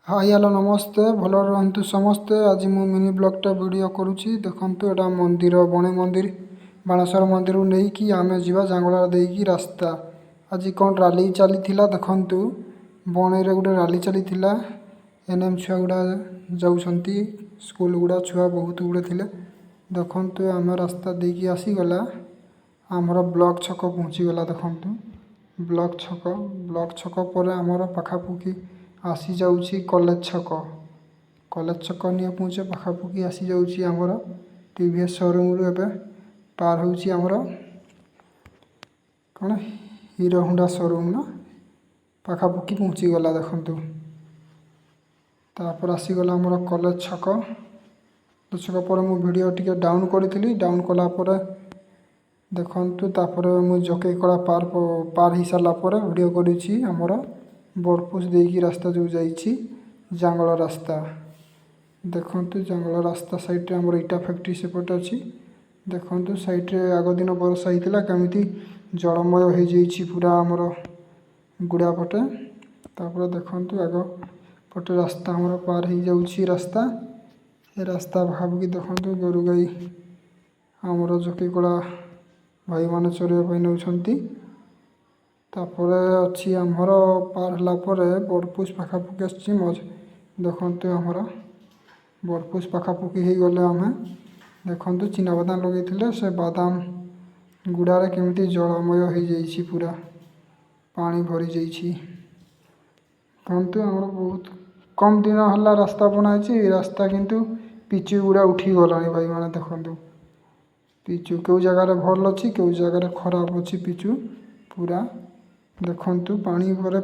High, hello, ନମସ୍ତେ। ଭଲରେ ରୁହନ୍ତୁ ସମସ୍ତେ। ଆଜି ମୁଁ ମିନି ବ୍ଲଗ୍ଟା ଭିଡ଼ିଓ କରୁଛି। ଦେଖନ୍ତୁ, ଏଇଟା ମନ୍ଦିର, ବଣେଇ ମନ୍ଦିର। ବାଣେଶ୍ୱର ମନ୍ଦିରରୁ ନେଇକି ଆମେ ଯିବା ଜାଙ୍ଗଲା ଦେଇକି ରାସ୍ତା। ଆଜି କ'ଣ ରାଲି ଚାଲିଥିଲା ଦେଖନ୍ତୁ। ବଣେଇରେ ଗୋଟେ ରାଲି ଚାଲିଥିଲା। ଏନ୍ ଏମ୍ ଛୁଆ ଗୁଡ଼ା ଯାଉଛନ୍ତି, ସ୍କୁଲ ଗୁଡ଼ା ଛୁଆ ବହୁତ ଗୁଡ଼େ ଥିଲେ। ଦେଖନ୍ତୁ, ଆମ ରାସ୍ତା ଦେଇକି ଆସିଗଲା, ଆମର ବ୍ଲକ୍ ଛକ ପହଞ୍ଚିଗଲା। ଦେଖନ୍ତୁ ବ୍ଲକ୍ ଛକ। ବ୍ଲକ୍ ଛକ ପରେ ଆମର ପାଖାପାଖି ଆସିଯାଉଛି କଲେଜ ଛକ। କଲେଜ ଛକ ନିଏ ପହଞ୍ଚେ ପାଖାପାଖି ଆସିଯାଉଛି ଆମର ଟିଭିଏସ୍ ସୋରୁମ୍ରୁ। ଏବେ ପାର ହେଉଛି ଆମର କ'ଣ ହିରୋ ହୋଣ୍ଡା ସୋରୁମ୍ ନା ପାଖାପାଖି ପହଞ୍ଚିଗଲା ଦେଖନ୍ତୁ। ତାପରେ ଆସିଗଲା ଆମର କଲେଜ ଛକ। ଛକ ପରେ ମୁଁ ଭିଡ଼ିଓ ଟିକେ ଡାଉନ୍ କରିଥିଲି। ଡାଉନ୍ କଲା ପରେ ଦେଖନ୍ତୁ, ତାପରେ ମୁଁ ଜକେଇକଳା ପାର ପାର ହେଇସାରିଲା ପରେ ଭିଡ଼ିଓ କରିଛି। ଆମର ବଡ଼ପୁଷ ଦେଇକି ରାସ୍ତା ଯେଉଁ ଯାଇଛି, ଜାଙ୍ଗଳ ରାସ୍ତା। ଦେଖନ୍ତୁ, ଜଙ୍ଗଲ ରାସ୍ତା ସାଇଡ଼୍ରେ ଆମର ଇଟା ଫ୍ୟାକ୍ଟ୍ରି ସେପଟେ ଅଛି। ଦେଖନ୍ତୁ, ସାଇଡ଼୍ରେ ଆଗ ଦିନ ବର୍ଷା ହେଇଥିଲା, କେମିତି ଜଳମୟ ହେଇଯାଇଛି ପୁରା ଆମର ଗୁଡ଼ା ପଟେ। ତାପରେ ଦେଖନ୍ତୁ, ଆଗ ପଟେ ରାସ୍ତା ଆମର ପାର ହେଇଯାଉଛି ରାସ୍ତା। ଏ ରାସ୍ତା ଭାବିକି ଦେଖନ୍ତୁ, ଗୋରୁ ଗାଈ ଆମର ଜକେଇକଳା ଭାଇମାନେ ଚରିବା ପାଇଁ ନେଉଛନ୍ତି। ତାପରେ ଅଛି ଆମର ପାର ହେଲା ପରେ ବଡ଼ପୁଷ ପାଖାପାଖି ଆସିଛି ମଝି। ଦେଖନ୍ତୁ, ଆମର ବଡ଼ପୁଷ ପାଖାପାଖି ହେଇଗଲେ ଆମେ। ଦେଖନ୍ତୁ, ଚିନାବାଦାମ ଲଗେଇଥିଲେ, ସେ ବାଦାମ ଗୁଡ଼ାରେ କେମିତି ଜଳମୟ ହେଇଯାଇଛି, ପୁରା ପାଣି ଭରି ଯାଇଛି। ଦେଖନ୍ତୁ, ଆମର ବହୁତ କମ୍ ଦିନ ହେଲା ରାସ୍ତା ବନା ହେଇଛି। ରାସ୍ତା କିନ୍ତୁ ପିଚୁ ଗୁଡ଼ା ଉଠିଗଲାଣି ଭାଇମାନେ। ଦେଖନ୍ତୁ, ପିଚୁ କେଉଁ ଜାଗାରେ ଭଲ ଅଛି, କେଉଁ ଜାଗାରେ ଖରାପ ଅଛି ପିଚୁ ପୁରା। ଦେଖନ୍ତୁ, ପାଣି ପରେ